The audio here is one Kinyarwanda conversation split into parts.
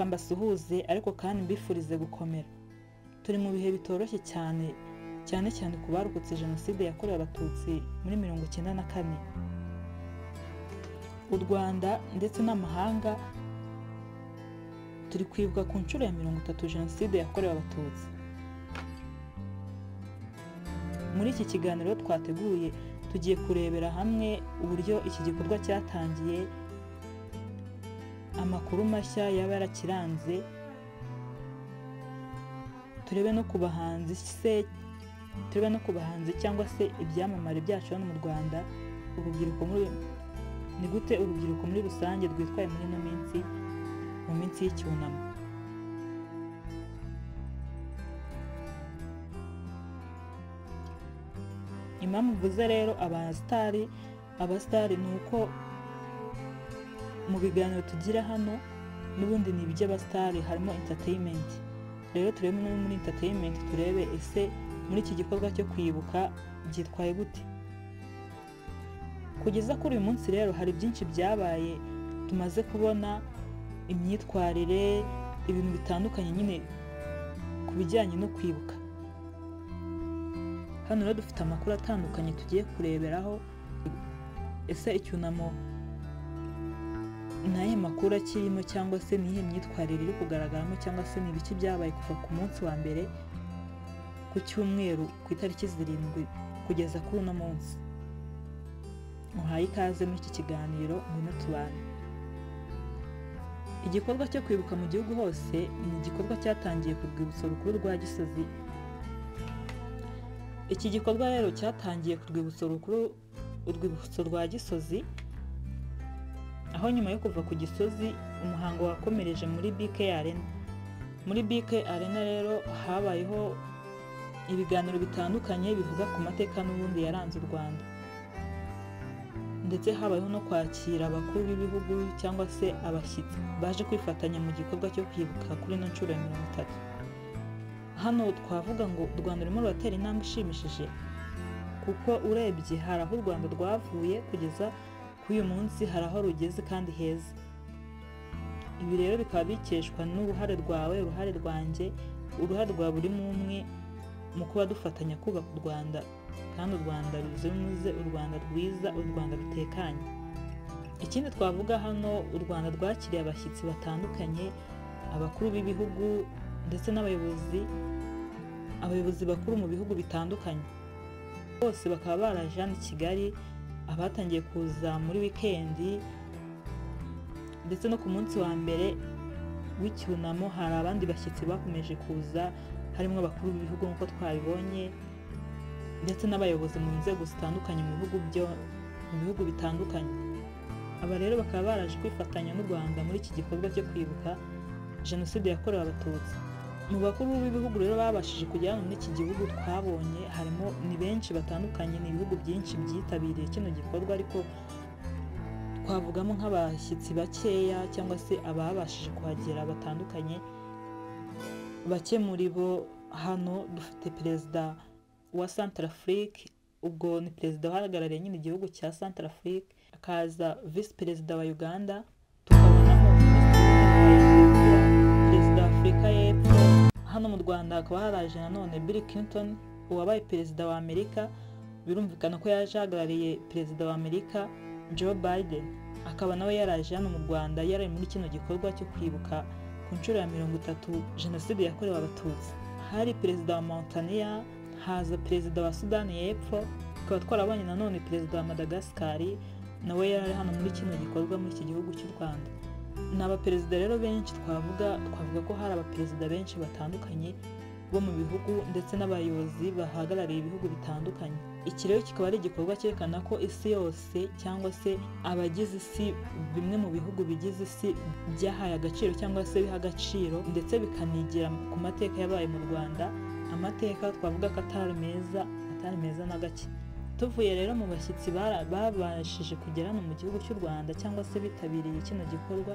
Reka mbasuhuze ariko kandi mbifurize gukomera. Turi mu bihe bitoroshye cyane, cyane cyane ku barokotse Jenoside yakorewe Abatutsi muri 94. U Rwanda ndetse n'amahanga turi kwibuka ku nshuro ya 30 Jenoside yakorewe Abatutsi. Muri iki kiganiro twateguye tugiye kurebera hamwe uburyo iki gikorwa cyatangiye, amakuru mashya yaba yarakiranze, turebe no ku bahanzi se, turebe no ku bahanzi cyangwa se ibyamamare byacu hano mu Rwanda, urubyiruko muri ni gute urubyiruko muri rusange rwitwaye muri ino minsi, mu minsi y'icyunamo. Impamvu mvuze rero abasitari ni uko mu biganiro tugira hano n'ubundi ni iby'abasitari, harimo entertainment. Rero turebe no muri entertainment, turebe ese muri iki gikorwa cyo kwibuka byitwaye gute. Kugeza kuri uyu munsi rero hari byinshi byabaye tumaze kubona, imyitwarire, ibintu bitandukanye nyine ku bijyanye no kwibuka. Hano rero dufite amakuru atandukanye tugiye kureberaho. Ese icyunamo ni ayahe makuru akirimo, cyangwa se ni iyihe myitwarire iri kugaragaramo, cyangwa se ni ibiki byabaye kuva ku munsi wa mbere ku cyumweru ku itariki 7 kugeza kuri uno munsi. Muhaye ikaze muri iki kiganiro, ngwino tubane. Igikorwa cyo kwibuka mu gihugu hose ni igikorwa cyatangiye ku rwibutso rukuru rwa Gisozi. Iki gikorwa rero cyatangiye ku rwibutso rukuru, urwibutso rwa Gisozi, aho nyuma yo kuva ku Gisozi umuhango wakomereje muri BK Arena. Muri BK Arena rero habayeho ibiganiro bitandukanye bivuga ku mateka n'ubundi yaranze u Rwanda, ndetse habayeho no kwakira abakuru b'ibihugu cyangwa se abashyitsi baje kwifatanya mu gikorwa cyo kwibuka kuri ino nshuro ya 30. Hano twavuga ngo u Rwanda rurimo ruratera intambwe ishimishije, kuko urebye hari aho u Rwanda rwavuye kugeza kuri uyu munsi, hari aho rugeze kandi heza. Ibi rero bikaba bikeshwa n'uruhare rwawe, uruhare rwanjye, uruhare rwa buri umwe mu kuba dufatanya kubaka u Rwanda, kandi u Rwanda ruzira umuze, u Rwanda rwiza, u Rwanda rutekanye. Ikindi twavuga hano, u Rwanda rwakiriye abashyitsi batandukanye, abakuru b'ibihugu ndetse n'abayobozi, abayobozi bakuru mu bihugu bitandukanye. Bose bakaba baraje hano i Kigali, abatangiye kuza muri wikendi ndetse no ku munsi wa mbere w'icyunamo hari abandi bashyitsi bakomeje kuza, harimo abakuru b'ibihugu nk'uko twabibonye, ndetse n'abayobozi mu nzego zitandukanye mu bihugu bitandukanye. Aba rero bakaba baraje kwifatanya n'u Rwanda muri iki gikorwa cyo kwibuka Jenoside yakorewe Abatutsi. Mu bakuru b'ibihugu rero babashije kujya hano muri iki gihugu twabonye harimo ni benshi batandukanye, ni ibihugu byinshi byitabiriye kino gikorwa, ariko twavugamo nk'abashyitsi bakeya cyangwa se ababashije kuhagera batandukanye. Bake muri bo hano dufite perezida wa Centrafrique, ubwo ni perezida uhagarariye nyine igihugu cya Centrafrique, akaza visi perezida wa Uganda, tukabonamo perezida wa Afurika y'Epfo. Hano mu Rwanda hakaba haraje nanone Bill Clinton uwabaye perezida wa Amerika, birumvikana ko yaje ahagarariye perezida wa Amerika Joe Biden, akaba nawe yaraje hano mu Rwanda, yari muri kino gikorwa cyo kwibuka ku nshuro ya 30 Jenoside yakorewe Abatutsi. Hari perezida wa Mauritania, haza perezida wa Sudani y'Epfo, tukaba twarabonye nanone perezida wa Madagascar, nawe yari hano muri kino gikorwa muri iki gihugu cy'u Rwanda. Ni abaperezida rero benshi twavuga ko hari abaperezida benshi batandukanye bo mu bihugu ndetse n'abayobozi bahagarariye ibihugu bitandukanye. Iki rero kikaba ari igikorwa cyerekana ko isi yose cyangwa se abagize isi, bimwe mu bihugu bigize isi byahaye agaciro cyangwa se biha agaciro ndetse bikanigira ku mateka yabaye mu Rwanda, amateka twavuga ko atari meza na gake. Tuvuye rero mu bashyitsi babashije kugera hano mu gihugu cy'u Rwanda cyangwa se bitabiriye kino gikorwa,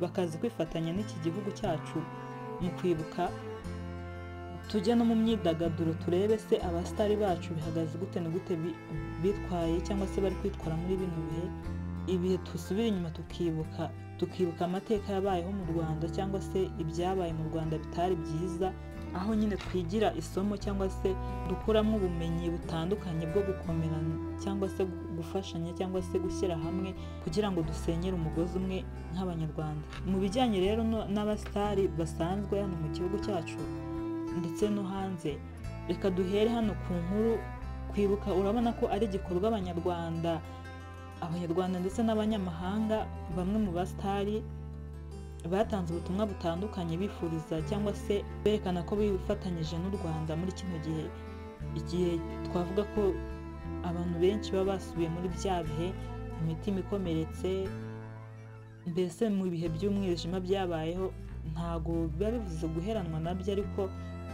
bakaza kwifatanya n'iki gihugu cyacu mu kwibuka, tujya no mu myidagaduro turebe se abasitari bacu bihagaze gute, ni gute bitwaye cyangwa se bari kwitwara muri bino bihe. Ibihe dusubira inyuma tukibuka amateka yabayeho mu Rwanda cyangwa se ibyabaye mu Rwanda bitari byiza, aho nyine twigira isomo cyangwa se dukuramo ubumenyi butandukanye bwo gukomera cyangwa se gufashanya cyangwa se gushyira hamwe kugira ngo dusenyere umugozi umwe nk'Abanyarwanda. Mu bijyanye rero n'abasitari basanzwe hano mu gihugu cyacu ndetse no hanze, reka duhere hano ku nkuru. Kwibuka urabona ko ari igikorwa Abanyarwanda ndetse n'abanyamahanga, bamwe mu basitari batanze ubutumwa butandukanye bifuriza cyangwa se berekana ko bifatanyije n'u Rwanda muri kino gihe, igihe twavuga ko abantu benshi baba basubiye muri bya bihe, imitima ikomeretse, mbese mu bihe by'umwijima byabayeho. Ntago biba bivuze guheranwa nabyo, ariko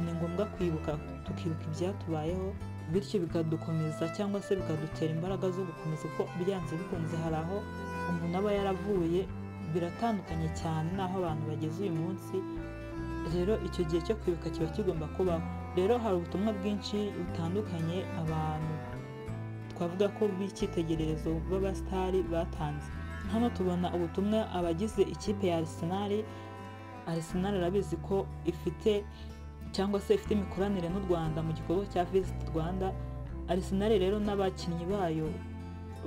ni ngombwa kwibuka, tukibuka ibyatubayeho, bityo bikadukomeza cyangwa se bikadutera imbaraga zo gukomeza, kuko byanze bikunze hari aho umuntu aba yaravuye, biratandukanye cyane n'aho abantu bageze uyu munsi. Rero icyo gihe cyo kwibuka kiba kigomba kubaho. Rero hari ubutumwa bwinshi butandukanye abantu twavuga ko b'icyitegererezo b'abasitari batanze. Hano tubona ubutumwa abagize ikipe ya Arsenal. Arsenal arabizi ko ifite cyangwa se ifite imikoranire n'u Rwanda mu gikorwa cya Visit Rwanda. Arsenal rero n'abakinnyi bayo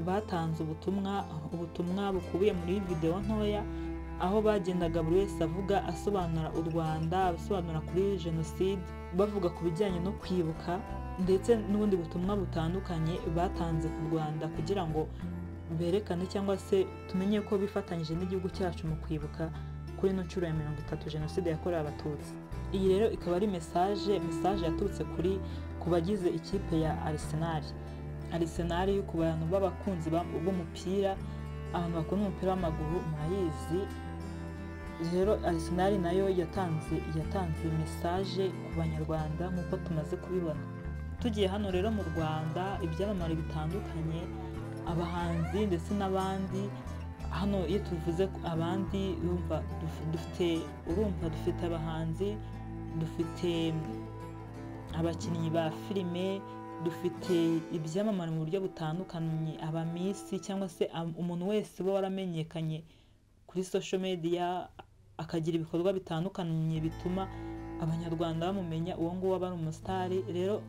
batanze ubutumwa bukubiye muri video ntoya, aho bagendaga buri wese avuga asobanura u Rwanda, asobanura kuri jenoside, bavuga ku bijyanye no kwibuka ndetse n'ubundi butumwa butandukanye batanze ku Rwanda kugira ngo berekane cyangwa se tumenye ko bifatanyije n'igihugu cyacu mu kwibuka kuri ino nshuro ya 30 jenoside yakorewe Abatutsi. Iyi rero ikaba ari message yaturutse ku bagize ikipe ya Arsenal. Arsenal ku bantu b'abakunzi b'umupira, abantu bakunda umupira w'amaguru murayizi. Rero Arsenal nayo yatanze message ku Banyarwanda nk'uko tumaze kubibona. Tugiye hano rero mu Rwanda, ibyamamare bitandukanye, abahanzi ndetse n'abandi. Hano iyo tuvuze abandi urumva dufite abahanzi, dufite abakinnyi ba filime, dufite ibyamamare mu buryo butandukanye, abamisi cyangwa se umuntu wese uba waramenyekanye kuri social media akagira ibikorwa bitandukanye bituma Abanyarwanda bamumenya, uwo nguwo aba ari umusitari. Rero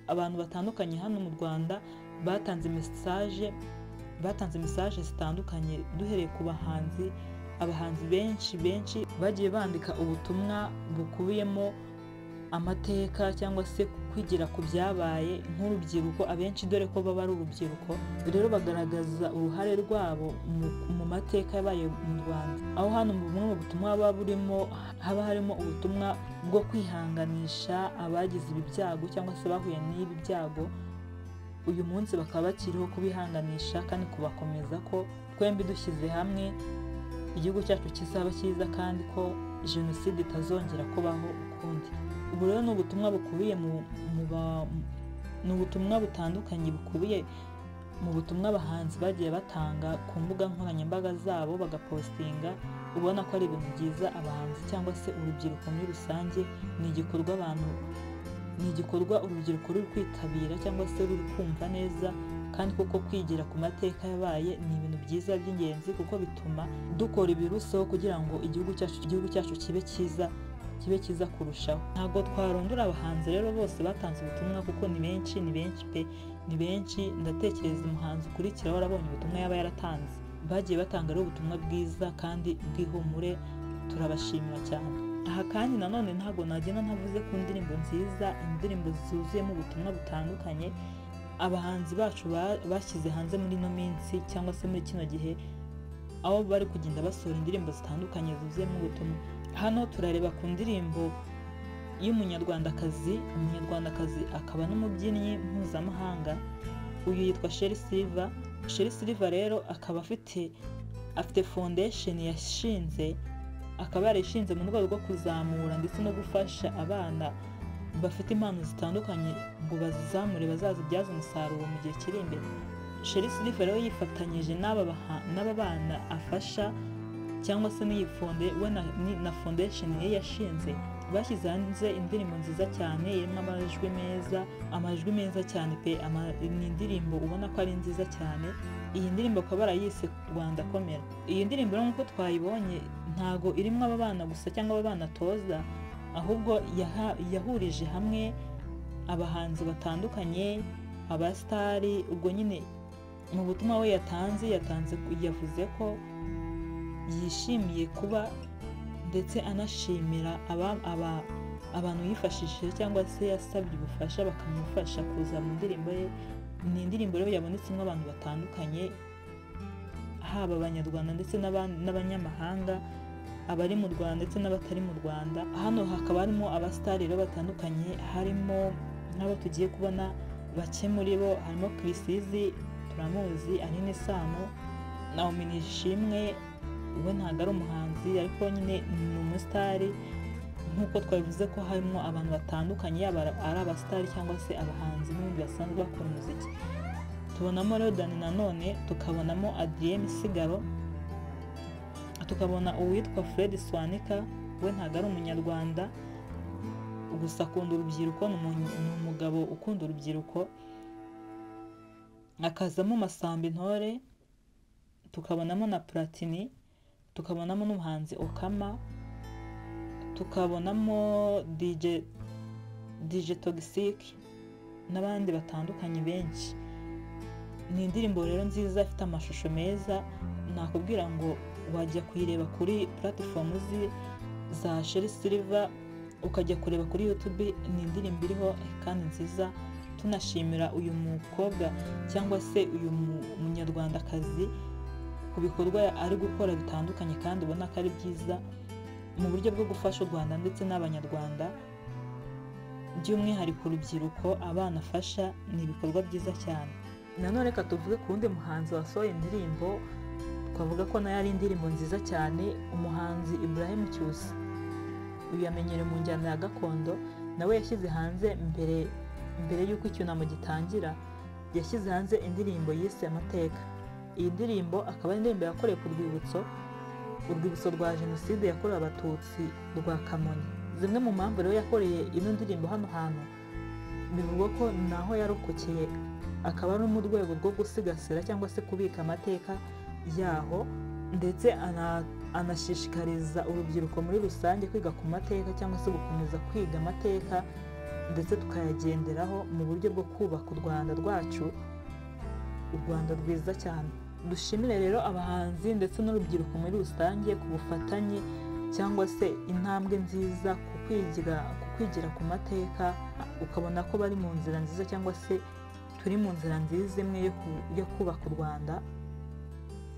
abantu batandukanye hano mu Rwanda batanze message zitandukanye, duhereye ku bahanzi. Abahanzi benshi bagiye bandika ubutumwa bukubiyemo amateka cyangwa se kwigira ku byabaye nk'urubyiruko, abenshi dore ko baba ari urubyiruko. Rero bagaragaza uruhare rwabo mu mateka yabaye mu Rwanda, aho hano bumwe mu butumwa buba burimo haba harimo ubutumwa bwo kwihanganisha abagize ibi byago cyangwa se bahuye n'ibi byago uyu munsi bakaba bakiriho, kubihanganisha kandi kubakomeza ko twembi dushyize hamwe igihugu cyacu kizaba cyiza kandi ko jenoside itazongera kubaho ukundi. Ubu rero ni ubutumwa bukubiye ni ubutumwa butandukanye bukubiye mu butumwa abahanzi bagiye batanga ku mbuga nkoranyambaga zabo bagapostinga, ubona ko ari ibintu byiza. Abahanzi cyangwa se urubyiruko muri rusange, ni igikorwa urubyiruko ruri kwitabira cyangwa se ruri kumva neza, kandi kuko kwigira ku mateka yabaye ni ibintu byiza by'ingenzi, kuko bituma dukora ibiruseho kugira ngo igihugu cyacu kibe cyiza, kibe cyiza kurushaho. Ntabwo twarondora abahanzi rero bose batanze ubutumwa kuko ni benshi pe, ni benshi. Ndatekereza umuhanzi ukurikira warabonye ubutumwa yaba yaratanze. Bagiye batanga rero ubutumwa bwiza kandi bw'ihumure, turabashimira cyane. Aha kandi nanone ntabwo nagenda ntavuze ku ndirimbo nziza, indirimbo zuzuyemo ubutumwa butandukanye abahanzi bacu bashyize hanze muri ino minsi cyangwa se muri kino gihe, aho bari kugenda basohora indirimbo zitandukanye zuzuyemo ubutumwa. Hano turareba ku ndirimbo y'umunyarwandakazi, umunyarwandakazi akaba n'umubyinnyi mpuzamahanga, uyu yitwa Sherrie Silver. Sherrie Silver rero akaba afite foundation yashinze, akaba yarayishinze mu rwego rwo kuzamura ndetse no gufasha abana bafite impano zitandukanye ngo bazizamure bazazibyaze umusaruro mu gihe kiri imbere. Sherrie Silver rero yifatanyije n'aba bana afasha cyangwa se n'iyi we na foundation ye yashinze, bashyize hanze indirimbo nziza cyane irimo amajwi meza, amajwi meza cyane pe. Ni indirimbo ubona ko ari nziza cyane. Iyi ndirimbo akaba barayise Rwanda Komera. Iyi ndirimbo rero nk'uko twayibonye ntago irimo aba bana gusa cyangwa aba bana atoza, ahubwo yahurije hamwe abahanzi batandukanye, abasitari. Ubwo nyine mu butumwa we yatanze yavuze ko yishimiye kuba ndetse anashimira abantu yifashishije cyangwa se yasabye ubufasha bakamufasha kuza mu ndirimbo ye. Ni indirimbo rero yabonetsemo abantu batandukanye, haba abanyarwanda ndetse n'abanyamahanga, abari mu Rwanda ndetse n'abatari mu Rwanda. Hano hakaba harimo abasitari rero batandukanye, harimo nk'abo tugiye kubona bake muri bo, harimo Chrisizi turamuzi, Aline Sano, Naomi Nishimwe, we ntabwo ari umuhanzi ariko nyine ni umusitari. Nk'uko twabivuze ko harimo abantu batandukanye, yaba ari abasitari cyangwa se abahanzi n'ubundi basanzwe bakora umuziki. Tubonamo rero Dani nanone, tukabonamo Adrien Misigaro, tukabona uwitwa Fred Swanika, we ntabwo ari umunyarwanda gusa akunda urubyiruko, ni umugabo ukunda urubyiruko. Akazamo Masamba Intore, tukabonamo na Platini, tukabonamo n'umuhanzi Okama, tukabonamo DJ Toxic n'abandi batandukanye benshi. Ni indirimbo rero nziza ifite amashusho meza, nakubwira ngo wajya kuyireba kuri platform za Sherrie Silver, ukajya kureba kuri YouTube. Ni indirimbo iriho kandi nziza. Tunashimira uyu mukobwa cyangwa se uyu munyarwandakazi ku bikorwa ari gukora bitandukanye kandi ubona ko ari byiza mu buryo bwo gufasha u Rwanda ndetse n'abanyarwanda, by'umwihariko urubyiruko, abana afasha. Ni ibikorwa byiza cyane. Nanone reka tuvuge ku wundi muhanzi wasohoye indirimbo, twavuga ko nayo ari indirimbo nziza cyane, umuhanzi Ibrahim Cyusa. Uyu yamenyerewe mu njyana ya gakondo, nawe yashyize hanze mbere y'uko icyunamo gitangira, yashyize hanze indirimbo yise Amateka. Iyi ndirimbo akaba ari indirimbo yakorewe ku rwibutso rwa Jenoside yakorewe Abatutsi rwa Kamonyi. Zimwe mu mpamvu rero yakoreye ino ndirimbo hano hantu, bivugwa ko naho yarokokeye, akaba ari mu rwego rwo gusigasira cyangwa se kubika amateka yaho, ndetse anashishikariza urubyiruko muri rusange kwiga ku mateka cyangwa se gukomeza kwiga amateka, ndetse tukayagenderaho mu buryo bwo kubaka u Rwanda rwacu, u Rwanda rwiza cyane. Dushimire rero abahanzi ndetse n'urubyiruko muri rusange ku bufatanye cyangwa se intambwe nziza ku kwigira ku mateka, ukabona ko bari mu nzira nziza cyangwa se turi mu nzira nziza imwe yo kubaka u Rwanda,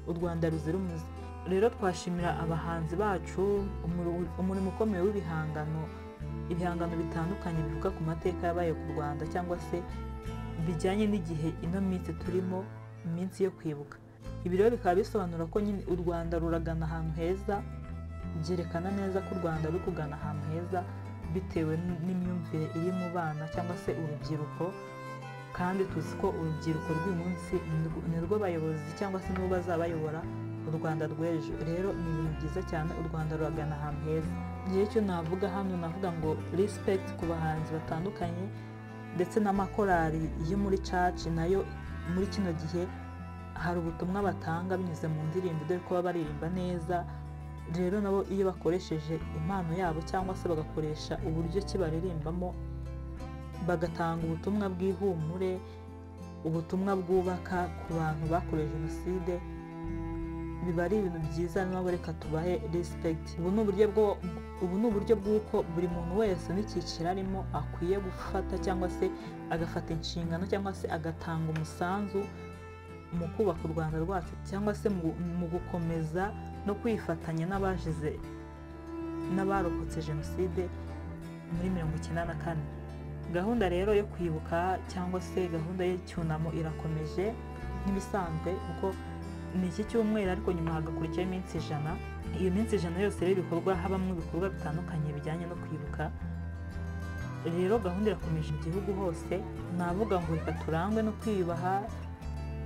u Rwanda ruzira umuze. Rero twashimira abahanzi bacu umurimo ukomeye w'ibihangano, ibihangano bitandukanye bivuga ku mateka yabaye ku Rwanda cyangwa se bijyanye n'igihe ino minsi turimo, iminsi yo kwibuka. Ibi rero bikaba bisobanura ko nyine u Rwanda ruragana ahantu heza, byerekana neza ko u Rwanda ruri kugana ahantu heza bitewe n'imyumvire iri mu bana cyangwa se urubyiruko. Kandi tuzi ko urubyiruko rw'uyu munsi nirwo bayobozi cyangwa se nibo bazabayobora u Rwanda rw'ejo. Rero ni ibintu byiza cyane, u Rwanda ruragana ahantu heza. Ngewe icyo navuga hano, navuga ngo respect ku bahanzi batandukanye ndetse n'amakorali yo muri church, nayo muri kino gihe hari ubutumwa batanga binyuze mu ndirimbo, dore ko baba baririmba neza. Rero nabo iyo bakoresheje impano yabo cyangwa se bagakoresha uburyo ki baririmbamo, bagatanga ubutumwa bw'ihumure, ubutumwa bwubaka ku bantu bakorewe jenoside, biba ari ibintu byiza. Nabo reka tubahe respect. Ubu ni uburyo bw'uko buri muntu wese n'icyiciro arimo akwiye gufata cyangwa se agafata inshingano cyangwa se agatanga umusanzu mu kubaka u Rwanda rwacu, cyangwa se mu gukomeza no kwifatanya n'abajize n'abarokotse jenoside muri 94. Gahunda rero yo kwibuka cyangwa se gahunda y'icyunamo irakomeje nk'ibisanzwe, kuko ni iki cyumweru ariko nyuma hagakurikiraho iminsi 100. Iyo minsi 100 yose rero ibikorwa, habamo ibikorwa bitandukanye bijyanye no kwibuka. Rero gahunda irakomeje mu gihugu hose. Navuga ngo reka turangwe no kwiyubaha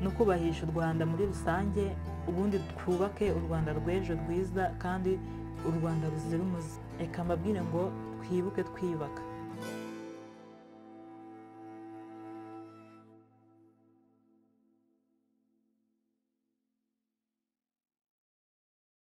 no kubahisha u Rwanda muri rusange, ubundi twubake u Rwanda rw'ejo rwiza kandi u Rwanda ruzira umuze. Reka mbabwire ngo twibuke twiyubaka.